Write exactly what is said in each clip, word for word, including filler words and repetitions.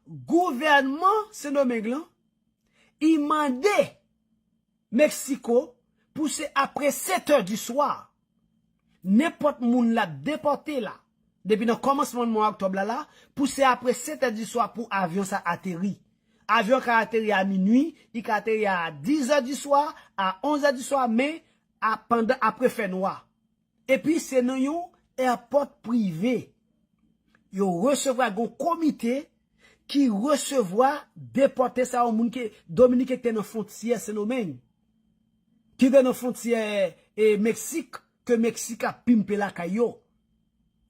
gouvènman Sendomeng lan, i mande Meksiko pou se apre sèt è di swa. Nenpòt moun l ap depòte la, depi nan kòmansman mwa òktòb la la, pou se apre sèt è di swa pou avyon sa ateri. Avyon ka ateri a minui, li ka ateri a diz è di swa, a onz è di swa, men a, pandan apre fènwa. Epi se nan yon èpòt prive. Yo resevwa yon komite ki resevwa depòte sa yo, moun ki Dominiken ki te nan fwontyè Sendomeng, ki te nan fwontyè e Meksik, ke Meksik ap pimpe lakay yo.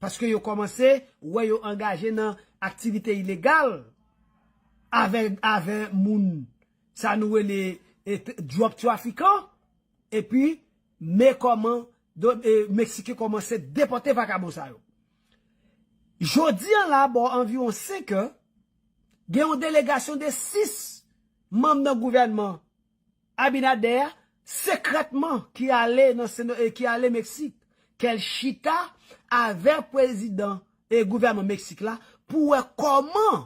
Paske yo kòmanse wè yo angaje nan aktivite ilegal avè, avè moun sa nou rele e, t- drug traffican. Epi, men kòman do- e, Meksiken kòmanse depòte vakabon sa yo. Jodi an la, bò anviwon senk è, gen yon delegasyon de sis manm nan gouvènman Abinader sekrètman ki ale nan Seno- e, ki ale Meksik, kè l chita avèk prezidan e gouvènman Meksik la pou wè kòman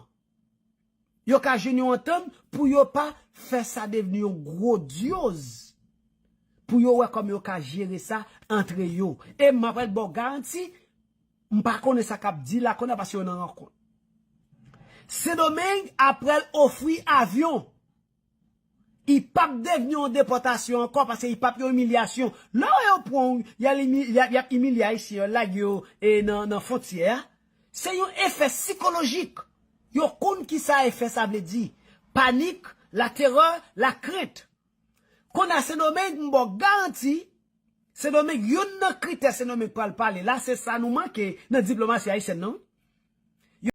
yo ka jwenn yon antann pou yo pa fè sa devni yon gwodyòz, pou yo wè kòman yo ka jere sa antre yo. E m ap ba w garanti, m pa konnen sa k ap di la kounye a paske yo nan rankont. Sendomeng, apre l ofri avyon, li p ap devni yon depòtasyon ankò paske li p ap yon imilyasyon. Lè yo pran w, y a limi- y a- y ap imilye Ayisyen yo, lage yo e, nan, nan fwontyè a. Se yon efè sikolojik. Yo konn ki sa efè sa vle di. Panik, laterè, lakrent. Kounye a Sendomeng, m ba w garanti, Sendomeng, youn nan kritè Sendomeng pral pale la, se sa nou manke nan diplomasi ayisyèn nan.